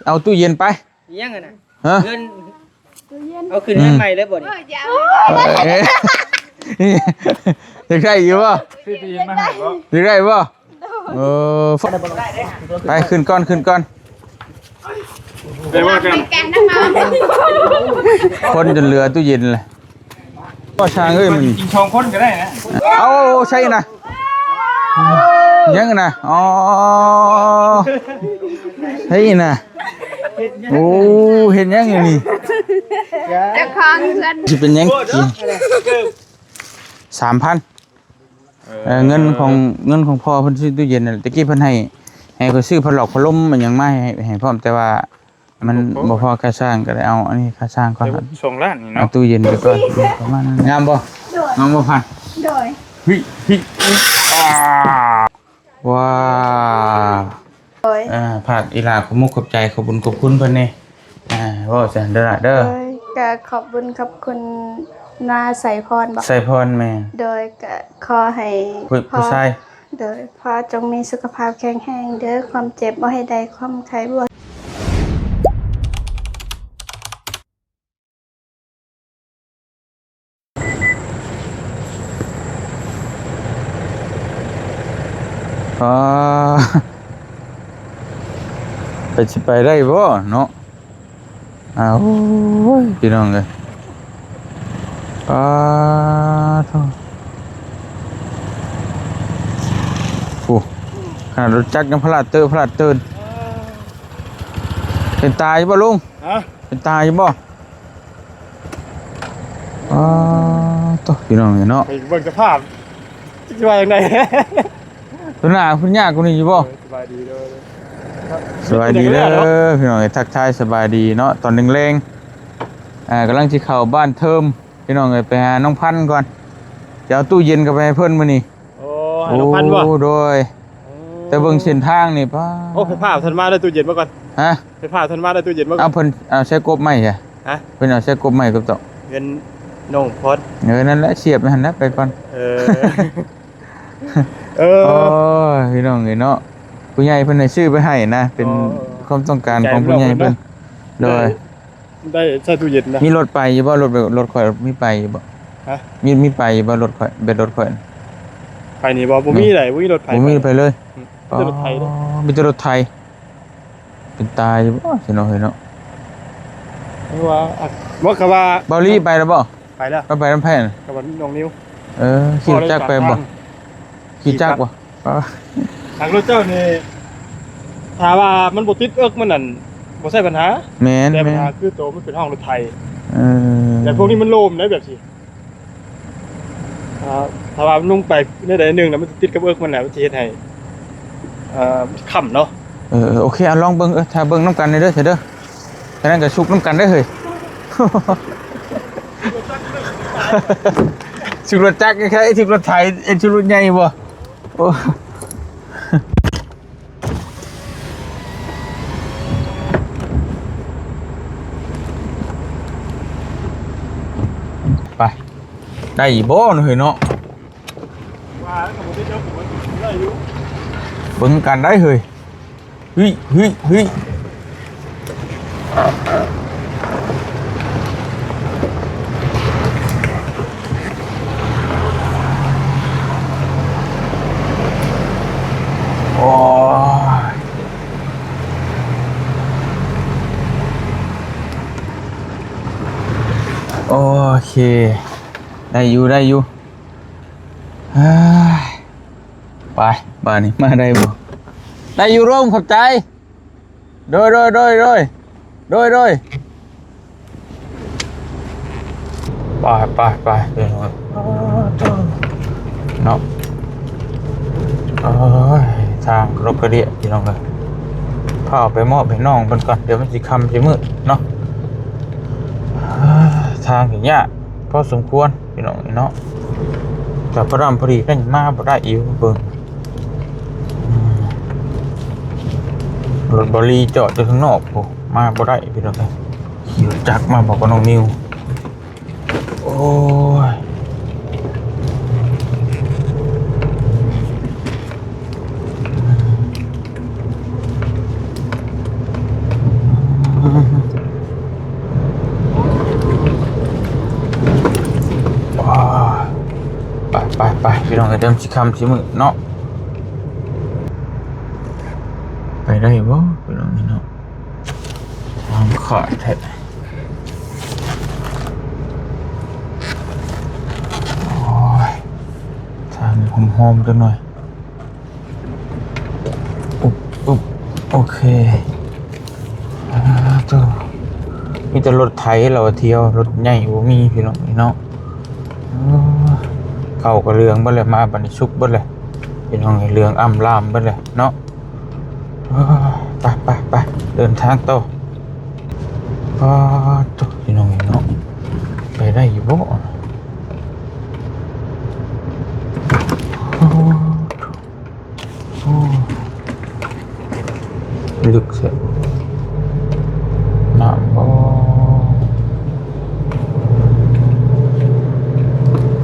ເອົາຕູ້ເຢັນໄປ. ອີຫຍັງຫັ້ນນະ? ຮະ? ເຮືອນ ຕູ້ເຢັນ ເອົາຂຶ້ນເຮືອນໃໝ່ເລີຍບໍ່ນີ້? ເອີຍ ຢາກ ເອີ ຢາກໄດ້ຢູ່ບໍ່? ຊື້ຕູ້ເຢັນມາໃຫ້ບໍ່? ຢາກໄດ້ບໍ່? ໂດຍ ເອີ ໄປ ຂຶ້ນກ່ອນ ຂຶ້ນກ່ອນ ໄປວ່າກັນ ຄົນຈົນເຫຼືອຕູ້ເຢັນແຫຼະ. ກໍຊ່າງເອີຍ ມັນກິນສອງຄົນກໍໄດ້ນະ. ເອົາ ໃສ່ນະ ຫຍັງນະ? ອໍ ໃສ່ນະ. ໂອ້ ເຮັດຫຍັງຢູ່ນີ້? ເຈົ້າຂອງເຮືອນ ຊິເປັນຫຍັງ? ສາມພັນ. ເອີ ເອີ ເງິນຂອງ ເງິນຂອງພໍ່ເພິ່ນຊື້ຕູ້ເຢັນນັ້ນແຫຼະ. ແຕ່ກີ້ເພິ່ນໃຫ້ ໃຫ້ຂ້ອຍຊື້ພັດຫຼອກພັດລົມ ອີຫຍັງມາໃຫ້ ໃຫ້ພ້ອມ ແຕ່ວ່າ ມັນບໍ່ພໍ ບໍ່ພໍຄ່າສ້າງ ກໍໄດ້ເອົາອັນນີ້ຄ່າສ້າງກ່ອນ. ສອງລ້ານນີ້ເນາະ ເອົາຕູ້ເຢັນໄປກ່ອນ ປະມານນັ້ນ. ງາມບໍ່? ໂດຍ ງາມບໍ່ພັນ? ໂດຍ ເຮີ້ຍ ເຮີ້ຍ ອາ ວ້າ ໂດຍ ອ່າ ພາກອີ່ຫຼ້າ ຂອບມຸກຂອບໃຈ ຂອບບຸນຂອບຄຸນເພິ່ນແດ່. ອ່າ ເວົ້າຊັ້ນເດີຫຼ້າເດີ. ໂດຍ ກະຂອບບຸນຂອບຄຸນນາໄຊພອນບໍ? ໄຊພອນ ແມ່ນ. ໂດຍ ກະຂໍໃຫ້ ຜູ້ ຜູ້ຊາຍ ໂດຍ ພໍ່ຈົ່ງມີສຸຂະພາບແຂງແຮງເດີ ຄວາມເຈັບບໍ່ໃຫ້ໄດ້ ຄວາມໄຂ້ບໍ່ ອ່າ ໄປ ຊິໄປໄດ້ບໍ່ເນາະ? ອ້າວ ໂອ້ຍ ພີ່ນ້ອງເອີຍ ປາໂທ ໂອ້ ຂະໜາດລົດຈັກຍັງພະລາດເຕີ ພະລາດເຕີນ. ເອີ ເປັນຕາຢູ່ບໍ່ລຸງ? ຮະ? ເປັນຕາຢູ່ບໍ່? ອໍ ໂຕ ພີ່ນ້ອງເອີຍເນາະ ເບິ່ງສະພາບ ຈັກຊິວ່າຈັ່ງໃດ. ຕົວໜ້າເພິ່ນຍາກກວ່ານີ້ຢູ່ບໍ່? ເອີ ສະບາຍດີເດີ ສະບາຍດີເດີ ພີ່ນ້ອງເອີຍ ທັກທາຍສະບາຍດີເນາະ ຕອນແລງໆ ອ່າ ກຳລັງຊິເຂົ້າບ້ານເທີມ ພີ່ນ້ອງເອີຍ ໄປຫານ້ອງພັນກ່ອນ ຈະເອົາຕູ້ເຢັນເຂົ້າໄປໃຫ້ເພິ່ນມື້ນີ້. ໂອ້ ໃຫ້ນ້ອງພັນບໍ່? ໂອ້ ໂດຍ ໂອ້ ແຕ່ເບິ່ງເສັ້ນທາງນີ້ ປ້າ ໂອ້ ໄຟຟ້າເພິ່ນມາໄດ້ຕູ້ເຢັນມາກ່ອນ ຮະ? ໄຟຟ້າເພິ່ນມາໄດ້ຕູ້ເຢັນມາກ່ອນ ເອົາເພິ່ນເອົາໃສ່ກົບໃໝ່ ຮະ? ເພິ່ນເອົາໃສ່ກົບໃໝ່ກັບໂຕະ ເງິນນ້ອງພອນ ເອີ ນັ້ນແຫຼະ ສຽບໄວ້ຫັ້ນແຫຼະ ໄປກ່ອນ ເອີ ເອີ ໂອ້ຍ ພີ່ນ້ອງເອີຍເນາະ ຜູ້ໃຫຍ່ເພິ່ນໃຫ້ຊື້ໄປໃຫ້ນະ ເປັນ ອໍ ຄວາມຕ້ອງການຂອງຜູ້ໃຫຍ່ເພິ່ນ ໃຈເພິ່ນເນາະ ໂດຍ ໄດ້ ໄດ້ໃສ່ຕູ້ເຢັນນະ ມີລົດໄປຢູ່ບໍ່? ລົດ ລົດຂ້ອຍມີໄປຢູ່ບໍ່? ຮະ? ມີ ມີໄປຢູ່ບໍ່? ລົດຂ້ອຍ ແບບລົດຂ້ອຍ ໄປນີ້ບໍ່? ບໍ່ມີໃດ ບໍ່ມີລົດໄປ ບໍ່ມີໄປເລີຍ ອືມ ມີແຕ່ລົດໄຖເດ້ ມີແຕ່ລົດໄຖ. ເປັນຕາຢູ່ບໍ່ ຊິເນາະ ເຮີ້ຍເນາະ ວ່າ ບໍ່ ກະວ່າ ເບົາລີໄປແລ້ວບໍ່? ໄປແລ້ວ ກໍໄປນຳໃຜນະ? ກັບນ້ອງນິວ ເອີ ຂີ່ລົດຈັກໄປບໍ່? ຂີ່ຈັກບໍ່? ທາງລົດເຈົ້ານີ້ ຖ້າວ່າມັນບໍ່ຕິດເອິກມັນນັ້ນ ບໍ່ໃຊ່ບັນຫາ ແມ່ນ ແຕ່ບັນຫາຄືໂຕມັນເປັນຫ້ອງລົດໄຖ ເອີ ແຕ່ພວກນີ້ມັນໂລມໄດ໋ ແບບຊີ້ ອ່າ ຖ້າວ່າມັນລົງໄປແນວໃດໜຶ່ງແລ້ວ ມັນຕິດກັບເອິກມັນແລ້ວ ມັນຊິເຮັດໃຫ້ ເອີ ມັນຄ້ຳເນາະ ເອີ ໂອເຄ ເອົາລອງເບິ່ງ ເອີ ຖ້າເບິ່ງນຳກັນເດີ ເດີ ຄັນນັ້ນກໍສຸກນຳກັນເດີເຮີ້ຍ ສຸກລົດຈັກ ຄ້າຍໆ ສຸກລົດໄຖ ເອີ ສຸກລົດໃຫຍ່ບໍ່? ໂອ້ ໄປ ໄດ້ອີກບໍ່ເຮີ້ຍເນາະ? ເບິ່ງກັນໄດ້ເຮີ້ຍ ເຮີ້ຍ ເຮີ້ຍ ເຮີ້ຍ. ໂອ້ຍ ໂອເຄ ໄດ້ຢູ່ ໄດ້ຢູ່ ເຮີ້ຍ ໄປ ບາດນີ້ມາໄດ້ບໍ່? ໄດ້ຢູ່ລຸງ ຂອບໃຈ. ໂດຍ ໂດຍ ໂດຍ ໂດຍ ໂດຍ ໂດຍ ໄປ ໄປ ໄປ ເນາະ ໂອ້ຍ ທາງລົກກະເດຍ ພີ່ນ້ອງເອີຍ ພາໄປມອບໃຫ້ນ້ອງເພິ່ນກ່ອນ ດຽວມັນຊິຄ່ຳຊິມືດເນາະ ທາງນີ້ຍາກພໍສົມຄວນ ພີ່ນ້ອງເນາະ ແຕ່ພໍດຳພໍດີກໍຍັງມາບໍ່ໄດ້ອີກ ເບິ່ງ ອືມ ລົດບໍລີຈອດຢູ່ຂ້າງນອກພຸ້ນ ມາບໍ່ໄດ້ ພີ່ນ້ອງເອີຍ ຂີ່ລົດຈັກມາບອກກັບນ້ອງນິວ ໂອ້ຍ. ໄປພີ່ນ້ອງເອີຍ ເລີ່ມຊິຄ່ຳຊິມືດເນາະ ໄປໄດ້ບໍ່ພີ່ນ້ອງເອີຍເນາະ ທາງຂາດແທ້ ໂອ້ຍ ທາງຫົມໆຈັກໜ່ອຍ. ອຶບ ອຶບ ໂອເຄ ອ່າ ໂຕ ມີແຕ່ລົດໄຖລາວທ່ຽວ ລົດໃຫຍ່ບໍ່ມີພີ່ນ້ອງເອີຍເນາະ ເອີ ເຂົ້າກໍເຫຼືອງເບິດແລ້ວ ມາບັດນີ້ສຸກເບິດແລ້ວ ພີ່ນ້ອງເອີຍ ເຫຼືອງອຳລາມເບິດແລ້ວເນາະ ເອີ ໄປ ໄປ ໄປ ເດີນທາງຕໍ່ ປາດໂທ້ ພີ່ນ້ອງເອີຍເນາະ ໄປໄດ້ຢູ່ບໍ່? ໂອ້ ໂອ້ ເລິກແທ້ ນ້ຳບໍ່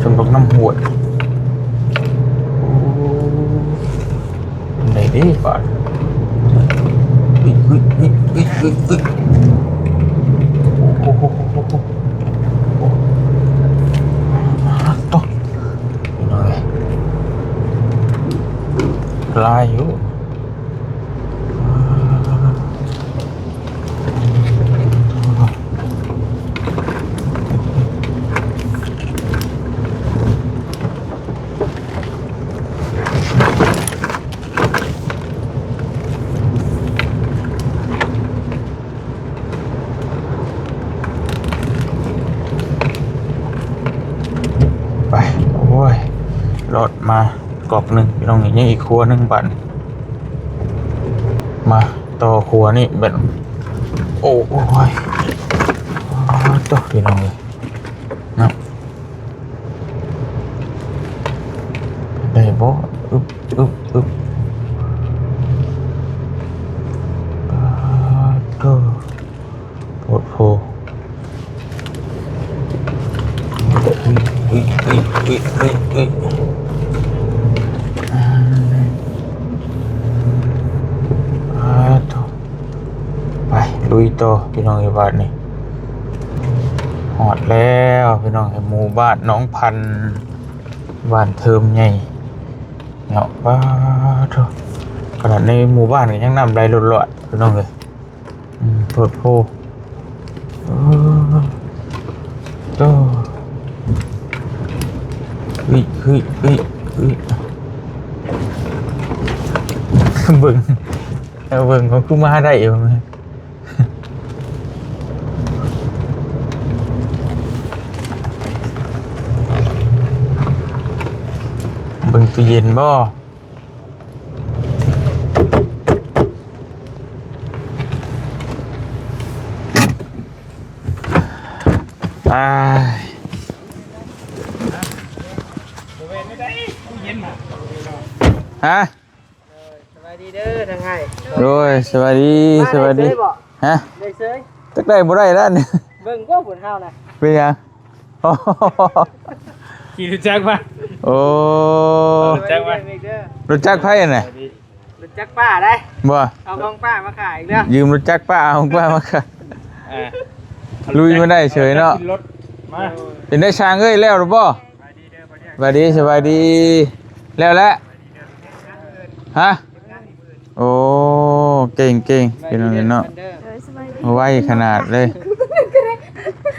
ສຳລັບນ້ຳຫ້ວຍ ໂອ້ ໄດ້ເດ້ບາດ ເຮີ້ຍ ເຮີ້ຍ ເຮີ້ຍ ເຮີ້ຍ ເຮີ້ຍ ໂອ້ໂຫ ໂອ້ໂຫ ໂອ້ໂຫ ໂອ້ໂຫ ໂອ້ໂຫ ໂອ້ໂຫ ໂອ້ໂຫ ໂອ້ໂຫ ໂອ້ໂຫ ໂອ້ໂຫ ໂອ້ໂຫ ໂອ້ໂຫ ໂອ້ໂຫ ໂອ້ໂຫ ຫຼາຍຢູ່. ໄປ ໂອ້ຍ ລອດມາກອກໜຶ່ງ ພີ່ນ້ອງ ຍັງອີກຄົວໜຶ່ງບາດ ມາຕໍ່ຄົວນີ້ແບບ ໂອ້ຍ ໂອ້ໂຕ ພີ່ນ້ອງເອີຍ ເນາະ ໄດ້ບໍ່? ອຶບ ອຶບ ອຶບ ປາດໂທ້ ໂພດໂພ ອຶບ ອຶບ ອຶບ ອຶບ ອືມ ປາດໂທ້ ໄປ ລຸຍຕໍ່ ພີ່ນ້ອງເອີຍ ບາດນີ້ ຮອດແລ້ວ ພີ່ນ້ອງເອີຍ ໝູ່ບ້ານໜອງພັນ ບ້ານເທີມໃຫຍ່ເນາະ ປາດໂທ້ ຂະໜາດໃນໝູ່ບ້ານກໍຍັງນ້ຳໄຫຼຫຼອດໆ ພີ່ນ້ອງເອີຍ ອືມ ໂພດໂພ ເອີ ໂອ້ ເຮີ້ຍ ເຮີ້ຍ ເຮີ້ຍ ເຮີ້ຍ ເບິ່ງ ເອົາເບິ່ງ ເຂົາຄືມາໄດ້ຢູ່ ເບິ່ງຕູ້ເຢັນບໍ່? ອ້າຍ ຮະ? ສະບາຍດີເດີທາງອ້າຍ ໂດຍ ສະບາຍດີ ມາ ສະບາຍດີ ໄດ້ເຊີຍບໍ່? ຮະ? ໄດ້ເຊີຍ? ຈັກໄດ້ບໍ່ໄດ້ແລ້ວນີ້ ເບິ່ງບໍ່ບຸນເຮົານະ ເປັນຫຍັງ? ຂີ່ລົດຈັກມາ ໂອ້ ລົດຈັກມາ ລົດຈັກໃຜຫັ້ນນະ? ລົດຈັກປ້າໄດ໋ ບໍ່ ເອົາຂອງປ້າມາຂາຍອີກແລ້ວ ຢືມລົດຈັກປ້າ ເອົາຂອງປ້າມາຂາຍ ອ່າ ລຸຍມາໄດ້ເສີຍເນາະ ມາ ເປັນໄດ້ຊ່າງເອີຍ ແລ້ວຫຼືບໍ່? ສະບາຍດີ ສະບາຍດີ ແລ້ວແຫຼະ ຮະ? ໂອ້ ເກັ່ງໆ ເປັນຈັ່ງໃດເນາະ ໂດຍ ສະບາຍດີ ໄວຂະໜາດເລີຍ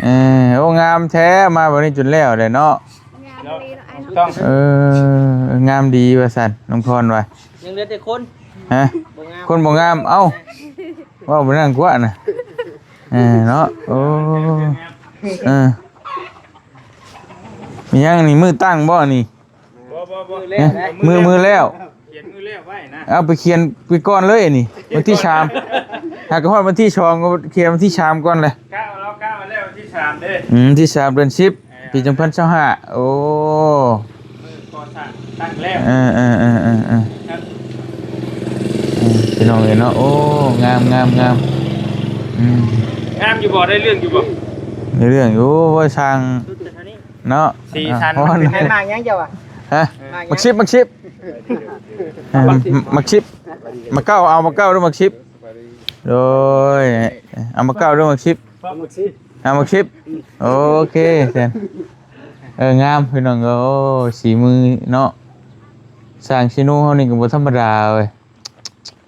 ເອີ ໂອ້ ງາມແທ້ ມາບັດນີ້ຈົນແລ້ວແຫຼະເນາະ ງາມອີ່ຫຼີເນາະອ້າຍເນາະ ເອີ ງາມດີວ່າຊັ້ນ ນ້ອງພອນວ່າ ຍັງເຫຼືອແຕ່ຄົນ ຮະ? ບໍ່ງາມ ຄົນບໍ່ງາມ ເອົ້າ ເວົ້າໄປນັ້ນກວ່ານະ ເອີ ເນາະ ໂອ້ ເອີ ມີຫຍັງນີ້ ມື້ຕັ້ງບໍ່ນີ້? ບໍ່ ບໍ່ ບໍ່ ມື້ແລ້ວ ມື້ແລ້ວ ຂຽນມື້ແລ້ວໄວ້ນະ ເອົາໄປຂຽນໄປກ່ອນເລີຍນີ້ ວັນທີສາມ ຫາກະຮອດວັນທີສອງ ກໍຂຽນວັນທີສາມກ່ອນແຫຼະ ກະເອົາ ກະເອົາແລ້ວວັນທີສາມເດ້ ອືມ ວັນທີສາມ ເດືອນສິບ ເອີ ປີສອງພັນຊາວຫ້າ ໂອ້ ມື້ກໍ່ສ້າງຕັ້ງແລ້ວ ເອີ ເອີ ເອີ ເອີ ເອີ ພີ່ນ້ອງເອີຍເນາະ ໂອ້ ງາມ ງາມ ງາມ ອືມ ງາມຢູ່ບໍ່? ໄດ້ເລື່ອງຢູ່ບໍ່? ໄດ້ເລື່ອງຢູ່ ໂອ້ຍ ຊ່າງ ເນາະ ສີສັນ ອ່າ ມັນເປັນ ໃຫ້ໝາກຫຍັງເຈົ້າອະ? ຮະ? ໝາກຫຍັງ? ໝາກຊິບ ໝາກຊິບ ເອີ ໝາກຊິບ ໝາກເກົ້າ ເອົາໝາກເກົ້າເດີ້ ໝາກຊິບ ໂດຍ ເອົາໝາກເກົ້າເດີ້ ໝາກຊິບ ເອົາໝາກຊິບ ໂອເຄ ແຊນ ເອີ ງາມພີ່ນ້ອງເອີຍ ໂອ້ ສີມືເນາະ ຊ່າງຊິໂນເຮົານີ້ກໍບໍ່ທຳມະດາເວີຍ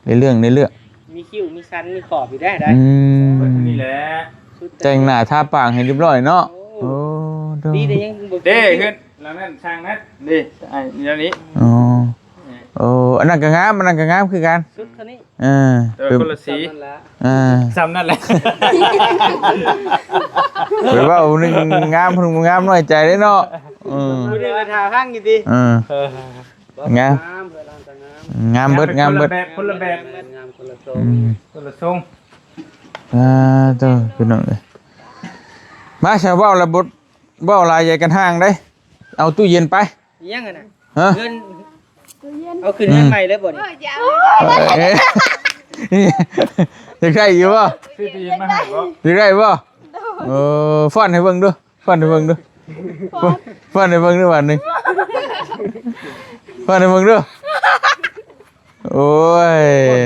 ໃນເລື່ອງ ໃນເລື່ອງ ມີຄິ້ວມີສັນມີຂອບຢູ່ໄດ໋ ໄດ້ ອືມ ເບິດເທົ່ານີ້ແຫຼະ ແຕ່ງໜ້າທາປາກໃຫ້ຮຽບຮ້ອຍເນາະ ໂອ້ ໂອ້ ໂດຍ ດີແຕ່ຍັງບໍ່ ເດ້ ເຮືອນຫຼັງນັ້ນຊ່າງນັ້ນ ນີ້ ອ້າຍ ແນວນີ້ ອໍ ເອີ ໂອ້ ອັນນັ້ນກໍງາມ ອັນນັ້ນກໍງາມຄືກັນ ຊຸດເທົ່ານີ້ ເອີ ແຕ່ວ່າຄົນລະສີ ເອີ ຊ່ຳນັ້ນແຫຼະ ໄປເວົ້າໜຶ່ງງາມ ຜູ້ໜຶ່ງບໍ່ງາມ ນ້ອຍໃຈເດ້ເນາະ ເອີ ຜູ້ໜຶ່ງລະທ່າຟັງຢູ່ຕິ ເອີ ງາມ ງາມເບິດ ງາມເບິດ ຄົນລະແບບ ງາມຄົນລະຊົງ ອືມ ຄົນລະຊົງ ອ່າ ໂທ້ ພີ່ນ້ອງເອີຍ ມາຊະ ເວົ້າລະບົດ ເວົ້າຫຼາຍໃຫຍ່ກັນຫ່າງເດ້ ເອົາຕູ້ເຢັນໄປ ອີຫຍັງຫັ້ນນະ ຮະ ເງິນ ຕູ້ເຢັນ ເອົາຂຶ້ນເຮືອນໃໝ່ເລີຍບໍ່ນີ້ ເອີ ຢາກໄດ້ຢູ່ບໍ່? ຊື້ຕູ້ເຢັນມາໃຫ້ບໍ່? ຢາກໄດ້ບໍ່? ໂດຍ ເອີ ຟ້ອນໃຫ້ເບິ່ງດູ ຟ້ອນໃຫ້ເບິ່ງດູ ຟ້ອນໃຫ້ເບິ່ງດູບາດນີ້ ຟ້ອນໃຫ້ເບິ່ງດູ ໂອ້ຍ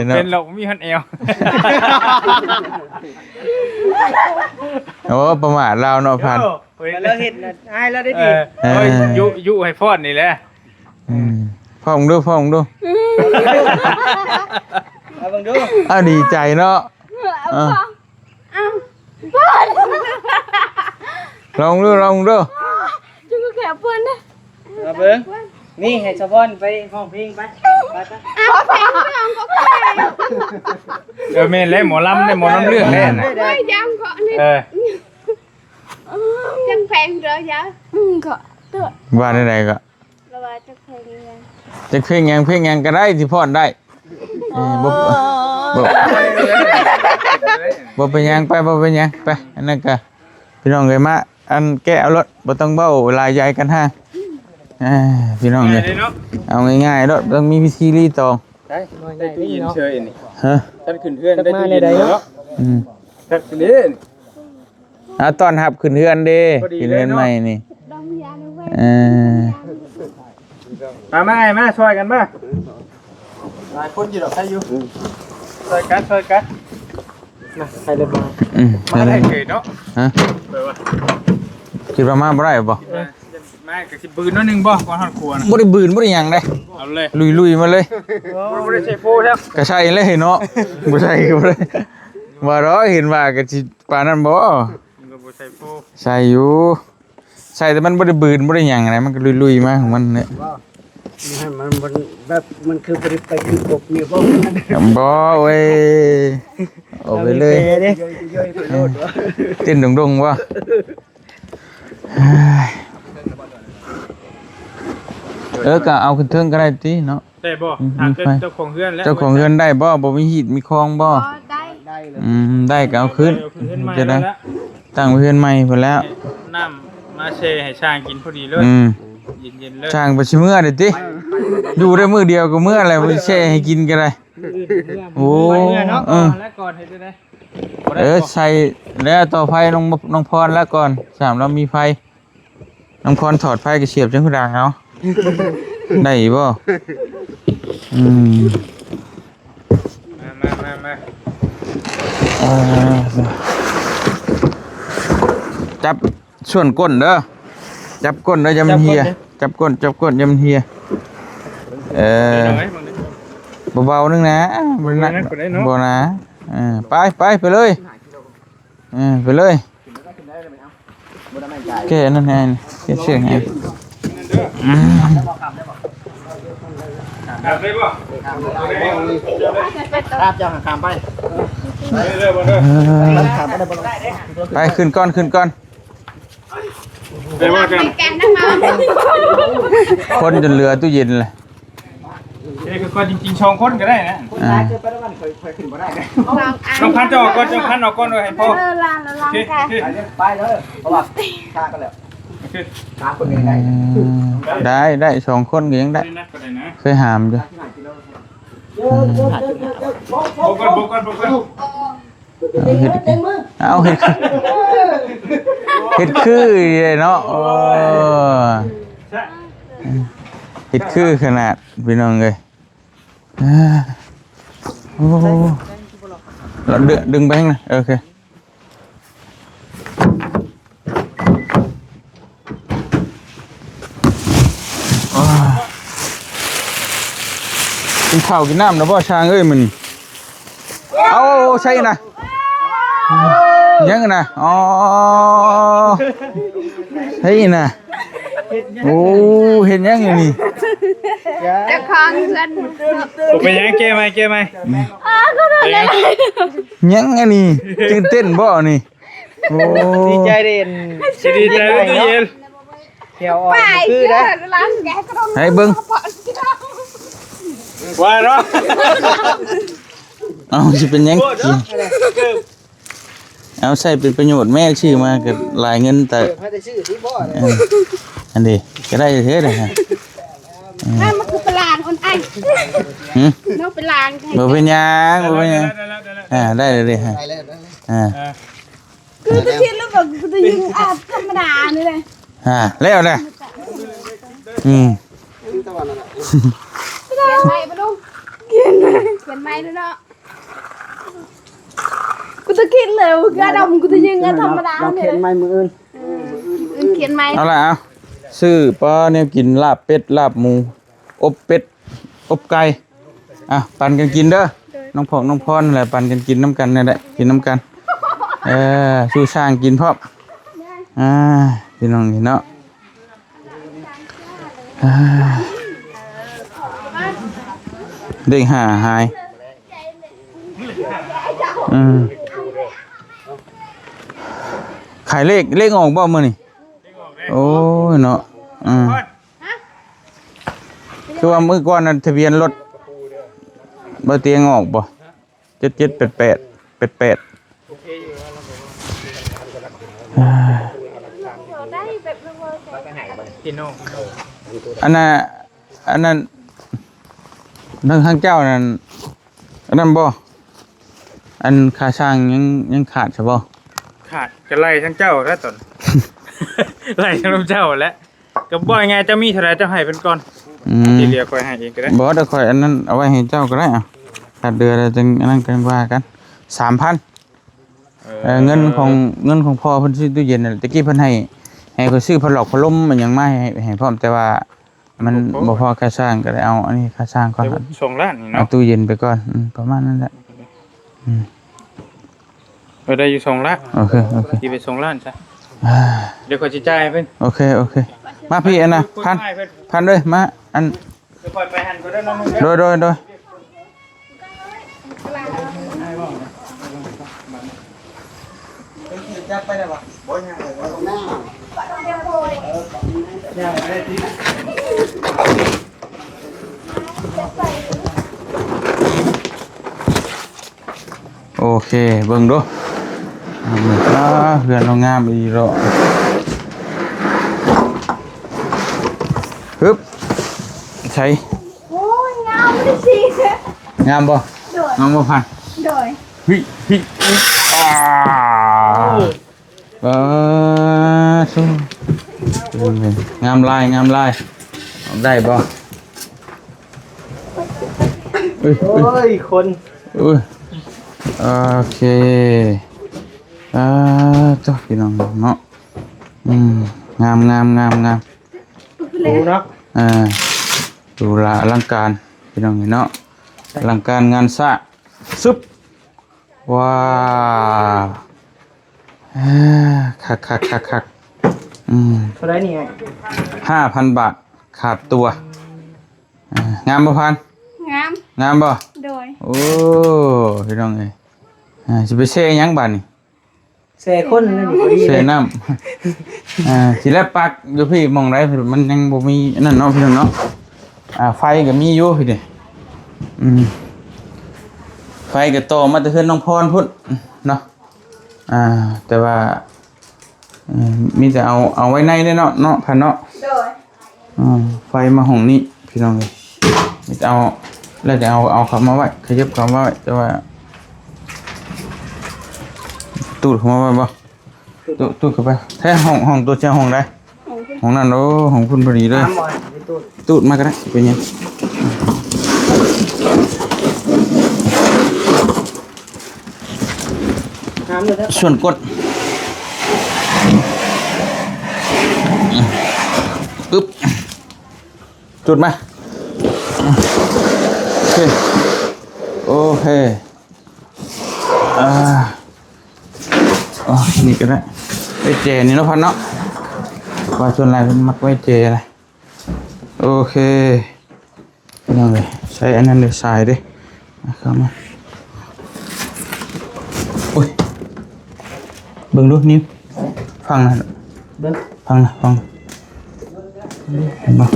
ເນາະ ເປັນແລ້ວບໍ່ມີຮອດແອວ ໂອ້ ປະໝາດລາວເນາະ ພັນ ໂອ້ຍ ລາວເຮັດນະ ອາຍລາວໄດ້ດີ ເອີ ເອີ ເອີ ຍຸ ຍຸໃຫ້ຟ້ອນນີ້ແຫຼະ ອືມ ຟ້ອນເບິ່ງດູ ຟ້ອນເບິ່ງດູ ເອົາເບິ່ງດູ ອ້າວ ດີໃຈເນາະ ເອີ ເອົາ ເອົາ ລອງດູ ລອງດູ ຈຸກແຂວເພິ່ນເດ້ ເອົາເບິ່ງ ນີ້ໃຫ້ສະພອນໄປຮ້ອງເພງໄປ ໄປ ໄປ ເອົາເພງ ເອີ ແມ່ນແລ້ວ ໝໍລຳເດ້ ໝໍລຳເລື່ອງແລ້ວນະ ໂອ້ຍ ຢາມເກາະນີ້ ເອີ ຈັກເພງເດີຢາ ອືມ ເກາະ ວ່າແນວໃດກໍ ລະວ່າຈັກເພງຫຍັງ ຈັກເພງຫຍັງ ເພງຫຍັງກໍໄດ້ທີ່ຟ້ອນໄດ້ ເອີ ບໍ່ ບໍ່ ບໍ່ເປັນຫຍັງ ໄປ ບໍ່ເປັນຫຍັງ ໄປ ອັນນັ້ນກະ ພີ່ນ້ອງເອີຍ ມາ ອັນ ແກະເອົາໂລດ ບໍ່ຕ້ອງເວົ້າຫຼາຍໃຫຍ່ກັນຫ່າງ ອ່າ ພີ່ນ້ອງເອີຍ ງ່າຍເນາະ ເອົາງ່າຍໆໂລດ ຕ້ອງມີວິທີລີຕອງ ໄດ້ ໄດ້ຕູ້ເຢັນເຊີຍນີ້ ຮະ ຄັນຂຶ້ນເຮືອນໄດ້ຕູ້ເຢັນເນາະ ອືມ ຄັກເດ້ ອ່າ ຕ້ອນຮັບຂຶ້ນເຮືອນເດ້ ຂຶ້ນເຮືອນໃໝ່ນີ້ ເອີ ມາ ມາ ມາ ຊ່ອຍກັນມາ ຫຼາຍຄົນຢູ່ດອກ ໃຄຢູ່ ຊ່ອຍກັນ ຊ່ອຍກັນ ນະ ໃຄເລີຍມາ ອືມ ມາໄດ້ເລີຍເນາະ ຮະ ໄປວ່າ ຄິດວ່າມາບໍ່ໄດ້ບໍ່? ມາກໍຊິບືນໜ້ອຍໜຶ່ງບໍ່ ກ່ອນຮອດຄົວນະ ບໍ່ໄດ້ບືນ ບໍ່ໄດ້ຫຍັງເດ້ ເອົາເລີຍ ລຸຍໆມາເລີຍ ບໍ່ໄດ້ໃສ່ໂຟແລ້ວ ກໍໃສ່ເລີຍເນາະ ບໍ່ໃສ່ກໍບໍ່ໄດ້ ວ່າດອກ ເຫັນວ່າກໍຊິປານນັ້ນບໍ່? ມັນກໍບໍ່ໃສ່ໂຟ ໃສ່ຢູ່ ໃສ່ແຕ່ມັນບໍ່ໄດ້ບືນ ບໍ່ໄດ້ຫຍັງນະ ມັນກໍລຸຍໆມາຂອງມັນແຫຼະ ບໍ່ ໃຫ້ມັນ ມັນແບບ ມັນຄືບໍ່ໄດ້ໄປຄືກົບນີ້ບໍ່? ບໍ່ເວີຍ ອອກໄປເລີຍ ເຕັ້ນດົງໆບໍ່? ເອີ ກໍເອົາຂຶ້ນເທິງກໍໄດ້ຕິເນາະ ໄດ້ບໍ່? ອືມ ຖາມເຈົ້າ ເຈົ້າຂອງເຮືອນແຫຼະ ເຈົ້າຂອງເຮືອນໄດ້ບໍ່? ບໍ່ມີຮີດມີຄອງບໍ່? ບໍ່ໄດ້ ອືມ ໄດ້ກໍເອົາຂຶ້ນ ເອົາຂຶ້ນເຮືອນໃໝ່ ຈະໄດ້ ແລ້ວ ຕັ້ງເຮືອນໃໝ່ພຸ້ນແລ້ວ ນ້ຳມາແຊ່ໃຫ້ຊ່າງກິນພໍດີເລີຍ ອືມ ເຢັນໆເລີຍ ຊ່າງໄປຊິເມືອເດ້ຕິ ຢູ່ໄດ້ມື້ດຽວກໍເມືອແຫຼະ ບໍ່ໄດ້ແຊ່ໃຫ້ກິນກໍໄດ້ ມື້ອື່ນເມືອ ໂອ້ ມື້ອື່ນເມືອເນາະ ເອີ ແລ້ວກ່ອນເຮັດຈັ່ງໃດ? ເອີ ໃສ່ແລ້ວຕໍ່ໄຟນ້ອງ ນ້ອງພອນແລ້ວກ່ອນ ສາມລຳມີໄຟ ນ້ອງພອນຖອດໄຟກໍສຽບຈັກກະດາງເອົາ ໄດ້ຢູ່ບໍ່? ອືມ ມາ ມາ ມາ ມາ ເອີ ຈັບ ສ່ວນກົ້ນເດີ ຈັບກົ້ນເດີ ຢ່າມັນເຫ່ຍ ຈັບກົ້ນເດີ ຈັບກົ້ນ ຈັບກົ້ນ ຢ່າມັນເຫ່ຍ ເອີ ເບົາໆໜຶ່ງນະ ບໍ່ໜັກ ບໍ່ໜາ ເອີ ໄປ ໄປ ໄປເລີຍ ເອີ ໄປເລີຍ ແກະອັນນັ້ນໃຫ້ ແກະເຊືອກໃຫ້ ອືມ ຂ້າມໄປ ຂ້າມໄປ ຂ້າມໄປ ຂ້າມໄປ ຂ້າມໄປ ຂ້າມໄປ ຂ້າມໄປ ຂ້າມໄປ ຂ້າມໄປ ຂ້າມໄປ ຂ້າມໄປ ຂ້າມໄປ ຂ້າມໄປ ໄປ ຂຶ້ນກ່ອນ ຂຶ້ນກ່ອນ ໄປວ່າກັນ ຄົນຈົນເຫຼືອຕູ້ເຢັນເລີຍ ເອ້ຍ ຂ້ອຍຈິງໆ ສອງຄົນກໍໄດ້ນະ ອ່າ ນ້ອງພັນ ເຈົ້າອອກກ່ອນ ເຈົ້າພັນອອກກ່ອນ ເອີ ໃຫ້ພໍ່ ເອີ ລານ ລານ ໂອເຄ ໂອເຄ ໄປເດີ ເພາະວ່າຂ້າກໍແລ້ວ ໂອເຄ ສາມຄົນກໍໄດ້ ອືມ ໄດ້ ໄດ້ ສອງຄົນກໍຍັງໄດ້ ໄດ້ນັກກໍໄດ້ນະ ເຄີຍຫາມຢູ່ ອືມ ໂບກກ່ອນ ໂບກກ່ອນ ໂບກກ່ອນ ເຮັດ ເອົາ ເຮັດ ເຮັດຄືເດເນາະ ໂອ້ ເຮັດຄືຂະໜາດ ພີ່ນ້ອງເອີຍ ໂອ້ ລະດຶງ ດຶງໄປທາງນັ້ນ ເອີ ໂອເຄ. ກິນເຂົ້າກິນນ້ຳແລ້ວບໍ່ ຊ່າງເອີຍ ມື້ນີ້? ເອົາ ໃສ່ນະ ຫຍັງນະ? ອໍ ໃສ່ນະ. ໂອ້ ເຮັດຫຍັງຢູ່ນີ້? ເຈົ້າຂອງເຮືອນ. ບໍ່ເປັນຫຍັງ ແກ້ໃໝ່ ແກ້ໃໝ່. ອາ ຂໍໂທດຫຼາຍໆ. ຫຍັງອັນນີ້ ຕື່ນເຕັ້ນບໍ່ນີ້? ໂອ້ ດີໃຈເດ້. ຊິດີໃຈເດ້. ແຖວອອກຄືໄດ້ ໃຫ້ເບິ່ງ ວ່າເນາະ. ເອົາ ຊິເປັນຫຍັງ? ເອົາໃຊ້ເປັນປະໂຫຍດແມ້ ຊື້ມາກໍຫຼາຍເງິນແຕ່ ເອີ ອັນນີ້ກໍໄດ້ເທື່ອເດ້. ເອີ ມັນຄືປະຫຼາງອ່ອນໄອ. ຫື? ເນາະ ປະຫຼາງ. ບໍ່ເປັນຫຍັງ ບໍ່ເປັນຫຍັງ. ອ່າ ໄດ້ແລ້ວເດ້. ອ່າ ຄືຕະຄິດແລ້ວກໍຄືຕະຍິງອາບທຳມະດານີ້ແຫຼະ. ອ່າ ແລ້ວແຫຼະ. ອືມ ຂຽນໃໝ່ບໍ່ລຸງ? ຂຽນໃໝ່ ຂຽນໃໝ່ເນາະ. ກູຕະຄິດແລ້ວ ຄືອາດຳ ກູຕະຍິງອາບທຳມະດານີ້ແຫຼະ. ຂຽນໃໝ່ມື້ອື່ນ ອືມ ຂຽນໃໝ່. ເອົາລະ ເອົາ ຊື້ປາແນວກິນ ລາບເປັດ ລາບໝູ ອົບເປັດ ອົບໄກ່. ອ່ະ ປັນກັນກິນເດີ ນ້ອງພອກນ້ອງພອນແຫຼະ ປັນກັນກິນນຳກັນນັ້ນແຫຼະ ກິນນຳກັນ. ເອີ ສູ່ຊ່າງກິນພ້ອມ. ອ່າ ພີ່ນ້ອງນີ້ເນາະ ອ່າ ເດ້ງຫ້າຫາຍ. ອືມ ຂາຍເລກ ເລກອອກບໍ່ມື້ນີ້? ໂອ້ຍເນາະ ອືມ ຄືວ່າມື້ກ່ອນນັ້ນທະບຽນລົດບໍ່ຕຽງອອກບໍ່? ເຈັດເຈັດແປດແປດ ແປດແປດ. ອັນນ່າ ອັນນັ້ນ ທາງ ທາງເຈົ້ານັ້ນ ອັນນັ້ນບໍ່? ອັນຄ່າຊ່າງຍັງ ຍັງຂາດຊະບໍ່? ຂາດ ກໍໄລ່ທາງເຈົ້າແລ້ວຕອນ ໄລ່ທາງນຳເຈົ້າແຫຼະ. ກໍບໍ່ງ່າຍ ເຈົ້າມີເທົ່າໃດເຈົ້າໃຫ້ເພິ່ນກ່ອນ. ອືມ ທີ່ເຫຼືອຂ້ອຍໃຫ້ເອງກໍໄດ້. ບໍ່ ດຽວຂ້ອຍອັນນັ້ນເອົາໄວ້ໃຫ້ເຈົ້າກໍໄດ້. ອາ ຂາດເດືອນລະຈຶ່ງອັນນັ້ນກັນວ່າກັນ ສາມພັນ. ເອີ ເງິນຂອງ ເງິນຂອງພໍ່ເພິ່ນຊື້ຕູ້ເຢັນນັ້ນ ຕະກີ້ເພິ່ນໃຫ້ ໃຫ້ຂ້ອຍຊື້ພັດຫຼອກພັດລົມອີ່ຫຍັງມາໃຫ້ ໃຫ້ພ້ອມ ແຕ່ວ່າມັນບໍ່ພໍຄ່າຊ່າງ ກໍໄດ້ເອົາອັນນີ້ຄ່າຊ່າງກ່ອນ. ສອງລ້ານນີ້ເນາະ ເອົາຕູ້ເຢັນໄປກ່ອນ. ອືມ ປະມານນັ້ນແຫຼະ. ອືມ ເອີ ໄດ້ຢູ່ສອງລ້ານ. ໂອເຄ ໂອເຄ ຕີເປັນສອງລ້ານຊະ. ອ່າ ດຽວຂ້ອຍຊິຈ່າຍໃຫ້ເພິ່ນ. ໂອເຄ ໂອເຄ ມາພີ່ ອັນນ່າ ພັນ ພັນເດີ ມາ ອັນ ດຽວຂ້ອຍໄປຫັ້ນກໍໄດ້ເນາະ. ໂດຍ ໂດຍ ໂດຍ. ໂອເຄ ເບິ່ງດູ ອາ ເຮືອນລາວງາມອີ່ຫຼີເນາະ. ຮຶບ ໃສ ໂອ້ຍ ງາມບໍ່ໄດ້ຊີ້ ງາມບໍ່? ໂດຍ ງາມບໍ່ພັນ? ໂດຍ ເຮີ້ຍ ເຮີ້ຍ ອາ ປາໂທ້ ງາມຫຼາຍ ງາມຫຼາຍ. ອອກໄດ້ບໍ່? ເອີຍ ໂອ້ຍ ຄົນ ເອີຍ ໂອເຄ ອາ ໂທ້ ພີ່ນ້ອງເນາະ. ອືມ ງາມ ງາມ ງາມ ງາມ ເນາະ ເອີ ຫຼູຫຼາອະລັງການ ພີ່ນ້ອງເນາະ ອະລັງການງານສ້າງ. ຊຶບ ວ້າວ ເອີ ຄັກໆໆໆ. ອືມ ເທົ່າໃດນີ້ອ້າຍ? ຫ້າພັນບາດ ຂາດຕົວ. ອ່າ ງາມບໍ່ພັນ? ງາມ ງາມບໍ່? ໂດຍ ໂອ້ ພີ່ນ້ອງເອີຍ ອ່າ ຊິໄປແຊ່ຫຍັງບາດນີ້? ແຊ່ຄົນນັ້ນນີ້ ແຊ່ນ້ຳ. ອ່າ ຊິແລະປັກຢູ່ພີ້ ໝ່ອງໃດມັນຍັງບໍ່ມີອັນນັ້ນເນາະ ພີ່ນ້ອງເນາະ. ອ່າ ໄຟກໍມີຢູ່ພີ້ເດ້ ອືມ ໄຟກໍຕໍ່ມາແຕ່ເຮືອນນ້ອງພອນພຸ້ນເນາະ. ອ່າ ແຕ່ວ່າ ເອີ ມີແຕ່ເອົາ ເອົາໄວ້ໃນເດ້ເນາະ ເນາະ ພັນເນາະ. ໂດຍ ອືມ ໄຟມາຫ້ອງນີ້ ພີ່ນ້ອງເອີຍ ມີແຕ່ເອົາ ແລ້ວຈະເອົາ ເອົາເຂົ້າມາໄວ້ ຂະຫຍັບເຂົ້າມາໄວ້. ແຕ່ວ່າ ຕູດເຂົ້າມາໄວ້ບໍ່? ຕູດ ຕູດເຂົ້າໄປ. ແທ້ ຫ້ອງ ຫ້ອງຕົວເຈົ້າ ຫ້ອງໃດ? ຫ້ອງນັ້ນ. ໂອ້ ຫ້ອງພຸ້ນພໍດີເລີຍ. ຕູດມາກໍໄດ້ ເປັນຫຍັງ? ສ່ວນກົດ ອຶບ ຈູດມາ. ເຄ ໂອເຄ ອ່າ ອໍ ນີ້ກໍໄດ້ ໄວ້ແຈນີ້ເນາະ ພັນເນາະ ວ່າສ່ວນຫຼາຍເພິ່ນມັກໄວ້ແຈນະ. ໂອເຄ ພີ່ນ້ອງເອີຍ ໃຊ້ອັນນັ້ນເດີ ສາຍເດ້ ເອົາເຂົ້າມາ ໂອ້ຍ ເບິ່ງດູ ນີ້ ຟັງນະ ເບິ່ງ ຟັງນະ ຟັງ ເຫັນບໍ່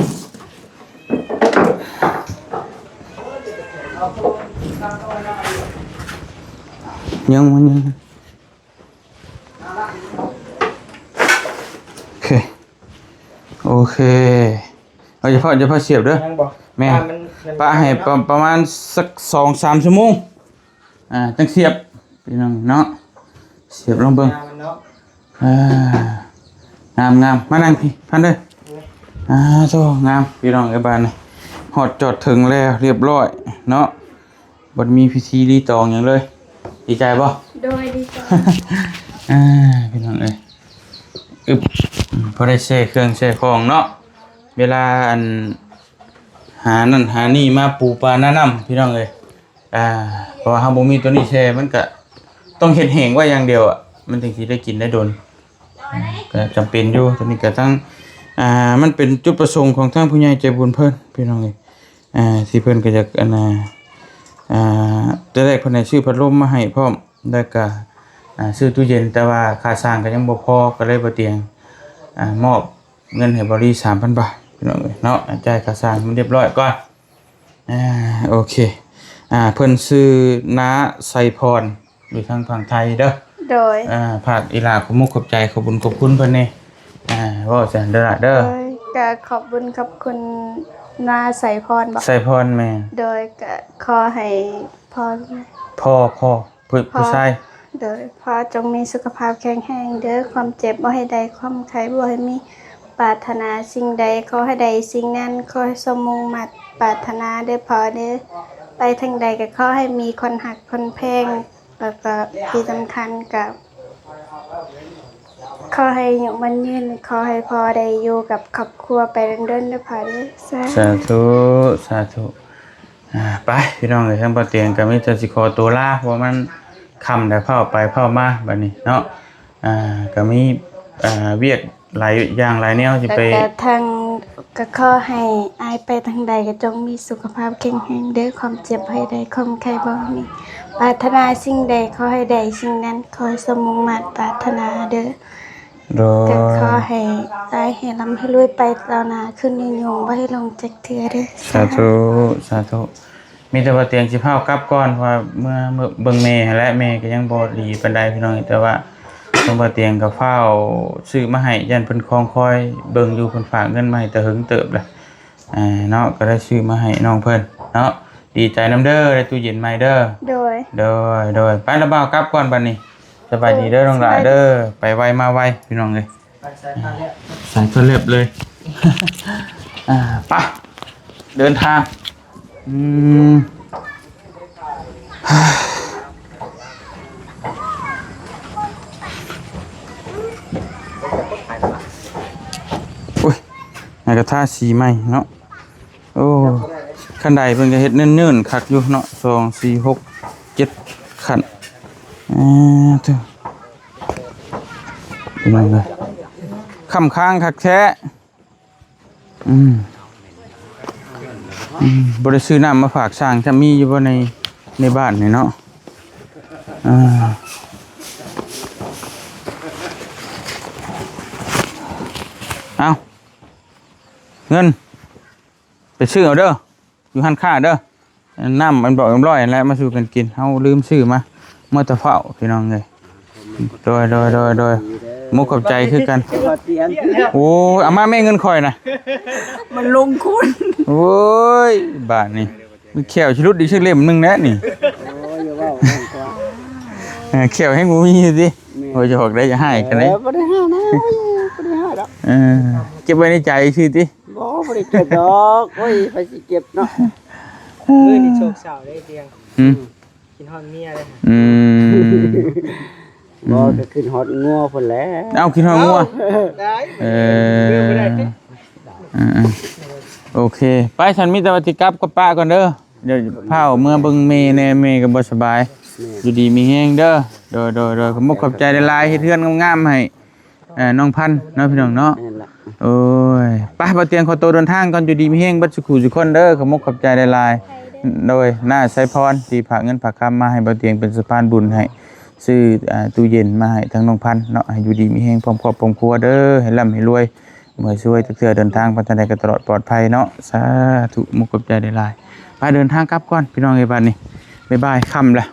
ຍັງ ມັນຍັງ ໂອເຄ ໂອເຄ ເອົາ ຢ່າຟ້າວ ຢ່າຟ້າວສຽບເດີ ຍັງບໍ່ ແມ່ນ ປະມັນ ປະໃຫ້ປະ ປະມານສັກສອງສາມຊົ່ວໂມງ ອ່າ ຈັ່ງສຽບ ພີ່ນ້ອງເນາະ ສຽບລອງເບິ່ງ ງາມເນາະ ອ່າ ງາມໆ ມານັ່ງພີ້ ພັນເດີ ໂອ້ຍ ອ່າ ໂທ້ ງາມ ພີ່ນ້ອງເອີຍ ບາດນີ້ ຮອດຈອດເຖິງແລ້ວ ຮຽບຮ້ອຍເນາະ ບໍ່ໄດ້ມີພິທີລີຕອງຫຍັງເລີຍ ດີໃຈບໍ່? ໂດຍ ດີໃຈ ອ່າ ພີ່ນ້ອງເອີຍ ອຶບ ພໍໄດ້ແຊ່ເຄື່ອງແຊ່ຂອງເນາະ ເວລາອັນ ຫານັ້ນຫານີ້ມາປູປາໜານ້ຳ ພີ່ນ້ອງເອີຍ ອ່າ ເພາະວ່າເຮົາບໍ່ມີຕົວນີ້ແຊ່ ມັນກະຕ້ອງເຮັດແຫ້ງໄວ້ຢ່າງດຽວອະ ມັນຈຶ່ງຊິໄດ້ກິນໄດ້ດົນ ກໍຈຳເປັນຢູ່ ຕົວນີ້ກໍທັງ ອ່າ ມັນເປັນຈຸດປະສົງຂອງທາງຜູ້ໃຫຍ່ໃຈບຸນເພິ່ນ ພີ່ນ້ອງເອີຍ ອ່າ ທີ່ເພິ່ນກໍຢາກ ອັນນ່າ ອ່າ ແຕ່ແລກເພິ່ນໃຫ້ຊື້ພັດລົມມາໃຫ້ພ້ອມ ແລ້ວກໍ ອ່າ ຊື້ຕູ້ເຢັນ ແຕ່ວ່າຄ່າສ້າງກໍຍັງບໍ່ພໍ ກໍເລີຍບໍ່ຕຽງ ອ່າ ມອບເງິນໃຫ້ບ່າວລີ ສາມພັນບາດ ພີ່ນ້ອງເອີຍເນາະ ຈ່າຍຄ່າສ້າງໃຫ້ມັນຮຽບຮ້ອຍກ່ອນ ອ່າ ໂອເຄ ອ່າ ເພິ່ນຊື່ນ້າໄຊພອນ ຢູ່ທາງຝັ່ງໄທເດີ ໂດຍ ອ່າ ຝາກອີ່ຫຼ້າຂອບມຸກຂອບໃຈ ຂອບບຸນຂອບຄຸນເພິ່ນແດ່ ອ່າ ເວົ້າຊັ້ນເດີຫຼ້າເດີ ໂດຍ ກະຂອບບຸນຂອບຄຸນນ້າໄຊພອນບໍ? ໄຊພອນ ແມ່ນ ໂດຍ ກະຂໍໃຫ້ພໍ່ ພໍ່ ພໍ່ ຜູ້ ຜູ້ຊາຍ ໂດຍ ພໍ່ຈົ່ງມີສຸຂະພາບແຂງແຮງເດີ ຄວາມເຈັບບໍ່ໃຫ້ໄດ້ ຄວາມໄຂ້ບໍ່ໃຫ້ມີ ປາດຖະໜາສິ່ງໃດຂໍໃຫ້ໄດ້ສິ່ງນັ້ນ ຂໍໃຫ້ສົມມຸ່ງມາດປາດຖະໜາເດີພໍ່ເດີ ໄປທາງໃດກໍຂໍໃຫ້ມີຄົນຮັກຄົນແພງ ແລ້ວກໍທີ່ສຳຄັນກໍຂໍໃຫ້ອາຍຸໝັ້ນຍືນ ຂໍໃຫ້ພໍ່ໄດ້ຢູ່ກັບຄອບຄົວໄປດົນໆເດີພໍ່ເດີ ສາ ສາທຸ ສາທຸ ອ່າ ໄປ ພີ່ນ້ອງເອີຍ ທາງບ່າວຕຽງກໍມີແຕ່ຊິຂໍຕົວລາ ເພາະວ່າມັນຄ່ຳແລ້ວ ຟ້າວໄປຟ້າວມາບັດນີ້ເນາະ ອ່າ ກໍມີ ອ່າ ວຽກຫຼາຍຢ່າງຫຼາຍແນວຊິໄປ ແລ້ວກໍທາງ ກໍຂໍໃຫ້ອ້າຍໄປທາງໃດກໍຈົ່ງມີສຸຂະພາບແຂງແຮງເດີ ຄວາມເຈັບໃຫ້ໄດ້ ຄວາມໄຂ້ບໍ່ໃຫ້ມີ ປາດຖະໜາສິ່ງໃດຂໍໃຫ້ໄດ້ສິ່ງນັ້ນ ຂໍໃຫ້ສົມມຸ່ງມາດປາດຖະໜາເດີ ໂດຍ ກໍຂໍໃຫ້ອ້າຍໃຫ້ລ່ຳໃຫ້ລວຍໄປກ້າວໜ້າຂຶ້ນ ຍືນຍົງບໍ່ໃຫ້ລົງຈັກເທື່ອເດີ ສາທຸ ສາທຸ ສາທຸ. ມີແຕ່ວ່າຕຽງຊິພາກັບກ່ອນ ເພາະວ່າເມືອ ເມືອເບິ່ງແມ່ຫັ້ນແຫຼະ ແມ່ກໍຍັງບໍ່ດີປານໃດພີ່ນ້ອງ ແຕ່ວ່າທາງບ່າວຕຽງກໍຟ້າວຊື້ມາໃຫ້ ຢ້ານເພິ່ນຄອງຄອຍເບິ່ງຢູ່ ເພິ່ນຝາກເງິນມາໃຫ້ແຕ່ເຫິງເຕີບແລ້ວ ອ່າ ເນາະ ກໍໄດ້ຊື້ມາໃຫ້ນ້ອງເພິ່ນເນາະ ດີໃຈນຳເດີ ໄດ້ຕູ້ເຢັນໃໝ່ເດີ ໂດຍ ໂດຍ ໂດຍ ໄປລະບ່າວກັບກ່ອນບັດນີ້ ສະບາຍດີເດີ ນ້ອງຫຼ້າເດີ ສະບາຍດີ ໄປໄວມາໄວ ພີ່ນ້ອງເອີຍ ສາຍຟ້າແລບ ສາຍຟ້າແລບເລີຍ ອ່າ ໄປ ເດີນທາງ ອືມ ໂອ້ຍ ໃຫ້ກະທາສີໃໝ່ເນາະ. ໂອ້ ຂັ້ນໄດເພິ່ນກໍເຮັດເນີນໆຄັກຢູ່ເນາະ ສອງ ສີ່ ຫົກ ເຈັດ ຂັ້ນ ອ່າ ເດີ ພີ່ນ້ອງເອີຍ ຄ້ຳຄ້າງຄັກແທ້ ອືມ ອືມ ບໍ່ໄດ້ຊື້ນ້ຳມາຝາກຊ່າງ ຈະມີຢູ່ບໍ່ໃນ ໃນບ້ານນີ້ເນາະ ອ່າ ເອົາ ເງິນ ໄປຊື້ເອົາເດີ ຢູ່ຮ້ານຄ້າເດີ ນ້ຳອັນບອກຮຽບຮ້ອຍຫັ້ນແຫຼະ ມາສູ່ກັນກິນ ເຮົາລືມຊື້ມາ ເມື່ອແຕ່ເຊົ້າ ພີ່ນ້ອງເອີຍ ໂດຍ ໂດຍ ໂດຍ ໂດຍ ມຸກຂອບໃຈຄືກັນ ໂອ້ຍ ເອົາມາແມ່ ເງິນຂ້ອຍນະ ມັນລົງຄຸນ ໂອ້ຍ ບາດນີ້ ແຂ້ວຊິຫຼຸດອີກສັກເຫຼັ້ມໜຶ່ງແຫຼະນີ້ ໂອ້ຍ ຢ່າເວົ້ານັ້ນກວ່າ ເອີ ແຂ້ວແຮງບໍ່ມີຕິ ແມ່ນ ໂອ້ຍ ຢອກໄດ້ ຢ່າຮ້າຍກັນເດ້ ເອີ ບໍ່ໄດ້ຮ້າຍນະ ບໍ່ໄດ້ຮ້າຍດອກ ເອີ ເກັບໄວ້ໃນໃຈຊື່ຕິ ບໍ່ ບໍ່ໄດ້ເກັບດອກ ໂອ້ຍ ໃຜຊິເກັບເນາະ ມື້ນີ້ໂຊກເສົ້າເດ້ຕຽງ ຫືມ ກິນຮອດເມຍເດ້ ອືມ ບໍ່ ກໍຄິດຮອດງົວພຸ້ນແຫຼະ ເອົ້າ ຄິດຮອດງົວ ເອົ້າ ໄດ້ ເອີ ເອີ ບໍ່ໄດ້ຕິ ເອີ ເອີ ໂອເຄ ໄປ ຊັ້ນມີແຕ່ວ່າຊິກັບກັບປ້າກ່ອນເດີ ດຽວພາເມືອເບິ່ງແມ່ແດ່ ແມ່ກໍບໍ່ສະບາຍ. ແມ່ນ ຢູ່ດີມີແຮງເດີ. ໂດຍໆໆ ຂອບມຸກຂອບໃຈຫຼາຍໆ ເຮັດເຮືອນງາມໆໃຫ້ ເອີ ນ້ອງພັນເນາະ ພີ່ນ້ອງເນາະ. ແມ່ນລະ ໂອ້ຍ ໄປ ບ່າວຕຽງຂໍໂຕເດີນທາງກ່ອນ. ຢູ່ດີມີແຮງເບິດສູ່ຄູ່ສູ່ຄົນເດີ. ຂອບມຸກຂອບໃຈຫຼາຍໆ. ໂດຍ ນ້າໄຊພອນທີ່ຝາກເງິນຝາກຄຳມາໃຫ້ບ່າວຕຽງເປັນສະພານບຸນໃຫ້ ຊື້ ອ່າ ຕູ້ເຢັນມາໃຫ້ທາງນ້ອງພັນເນາະ. ໃຫ້ຢູ່ດີມີແຮງພ້ອມຄອບພ້ອມຄົວເດີ ໃຫ້ລ່ຳໃຫ້ລວຍ ເມື່ອຊ່ວຍເທື່ອເດີນທາງໄປທາງໃດກໍຕະຫຼອດປອດໄພເນາະ. ສາທຸ ມຸກຂອບໃຈຫຼາຍໆ. ໄປເດີນທາງກັບກ່ອນ ພີ່ນ້ອງເອີຍ. ບາດນີ້ ບາຍບາຍ ຄ່ຳລະ.